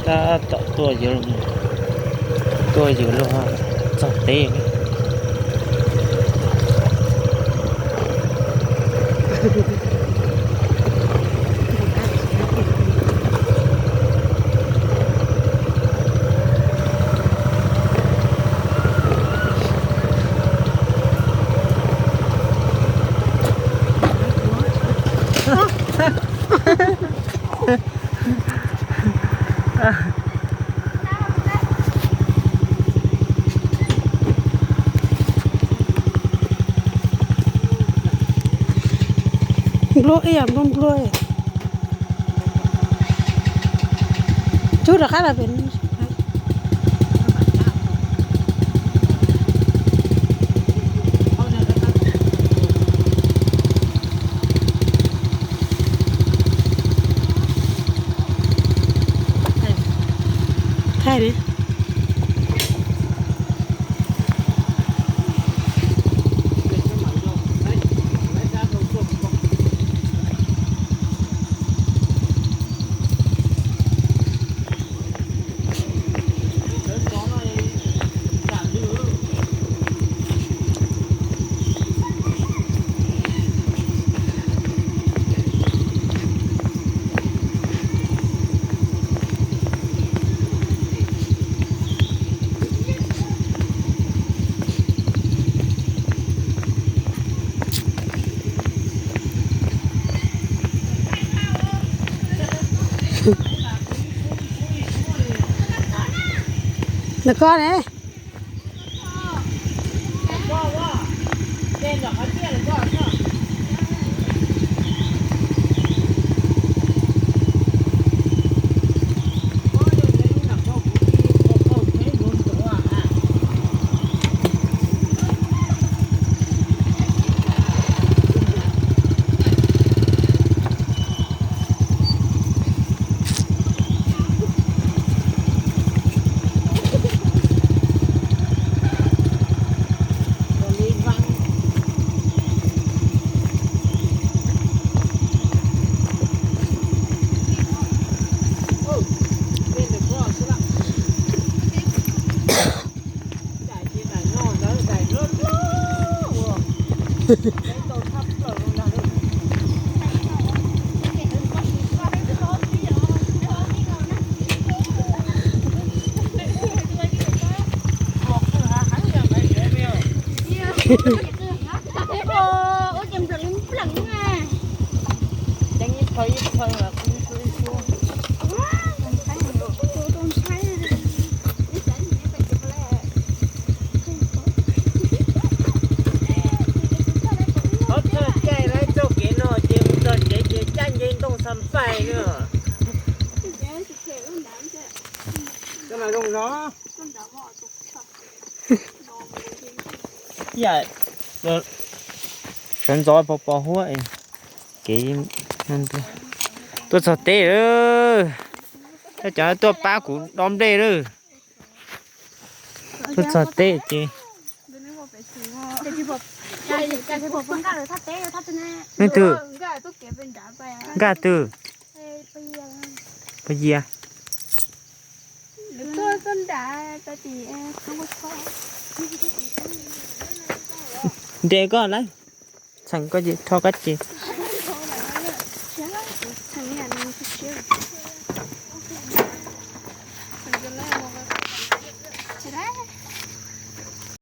Tab tom tuaj yus, tuaj yus luag txog teb. Nplua ib yam nplua nplua. Tub rov qab los pem. Thaij li. Ntawm ko ne. Qhov txog caij lawv txoj kev no ces mus txog tsev ces cab nce ntoo xa npaig na. Sawv ntxov pos pos huab, kev tuaj txog teb lawm. Cov tuaj pab kuv dob nplej lawm. Tuaj txog teb ces leej twg? Nkaj twg? Pog Yia. Nres koj lawm, txheem koj ces rho koj ces.